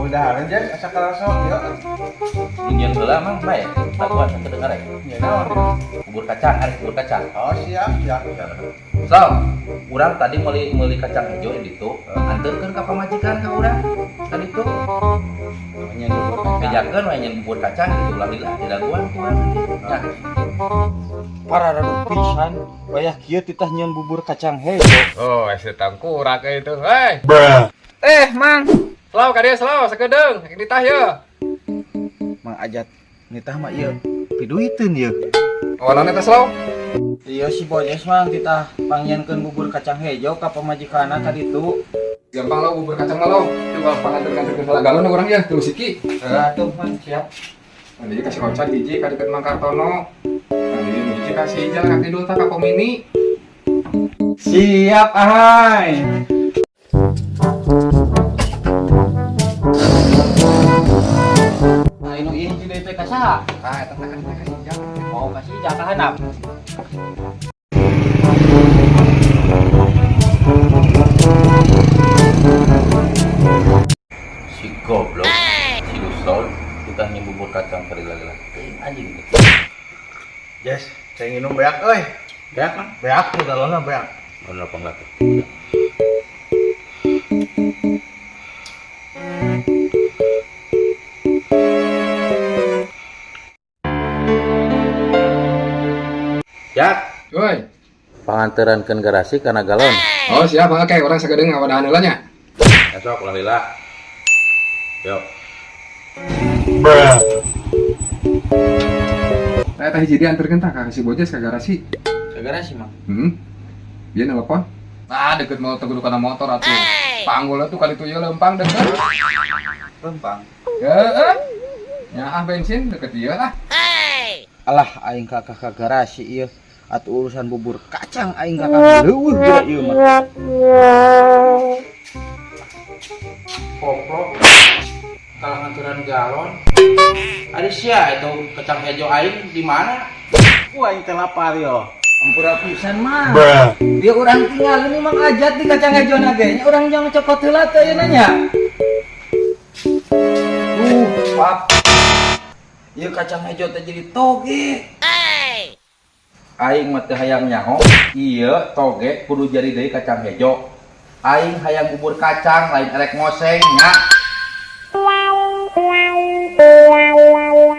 Mudah-mudahan Jas asa karasok ya. Nyeun heula mang bae. Daguan kedengar ya. Ya naon ya? Bubur kacang, ari bubur kacang. Oh siap siap. So, urang tadi meuli kacang hijau di ditu, anterkeun ka pamajikan ka urang. Tadi tuh Nyeun bubur kacang. bejakeun we nyeun bubur kacang gitu ulah lila di daguan ku urang. Ya, Para radu pisan, wayah kieu titah nyeun bubur kacang hejo. Oh, es tangkurak itu. Hei. Mang. Slow ka dieu slow sakedeung, nitah ye. Mang Ajat nitah mah ieu piduiteun ieu. Oh, naon eta slow? Iya si Bojes mang titah pangnyieunkeun bubur kacang hejo ka pamajikanna ka ditu. Gampang lo bubur kacang mah lo. Coba panganter-nganterkeun heula galon urang ya, tuh siki. Heeh atuh mang siap. Nanti kasih ocat hiji ka deket Mang Kartono. Nanti hiji kasih jalan kaki dulu tak ka Komini. Siap ahai. Nah, inu ieu hiji deui teh ka saha? Ah, eta teh kan kasih jalan. Oh, kasih jatah handap. Si goblok, si Dusol, kita nyeun bubur kacang tadi lila. Anjing itu. Jas, saya nginum beak euy. Beak mang. Beak tuh galonnya beak. Bener apa enggak tuh? Jak, Woi. panganterankeun garasi kana galon. Oh, siap, oke, urang sakedeung ngawadahan heula nya. Esok ulah lila. Yuk. Nah, eta hiji deui anterkeun tah ka si Bojes ka garasi. Ka garasi mang. Dia nelpon. Nah, deket mau teguh kana motor atuh. Panggulna tuh kali tuh ieu lempang deket. Lempang. Heeh. Ya ah bensin deket ieu lah. Alah aing kakak ka garasi ieu. Atuh urusan bubur kacang aing kakak leuweuh geura ieu mah. Koplok. Kalah nganturan galon. Ari sia itu kacang hejo aing di mana? Wah, aing teh lapar yo. Ampura pisan mah. Dia urang tinggal ini Mang Ajat di kacang hejo na ge. Nya urang jang cokot heula teh ieu nya. Pap. Ieu kacang hejo teh jadi toge. Aing mah teu hayang nyaho, ieu toge kudu jadi deui kacang hejo. Aing hayang bubur kacang lain erek ngoseng nya.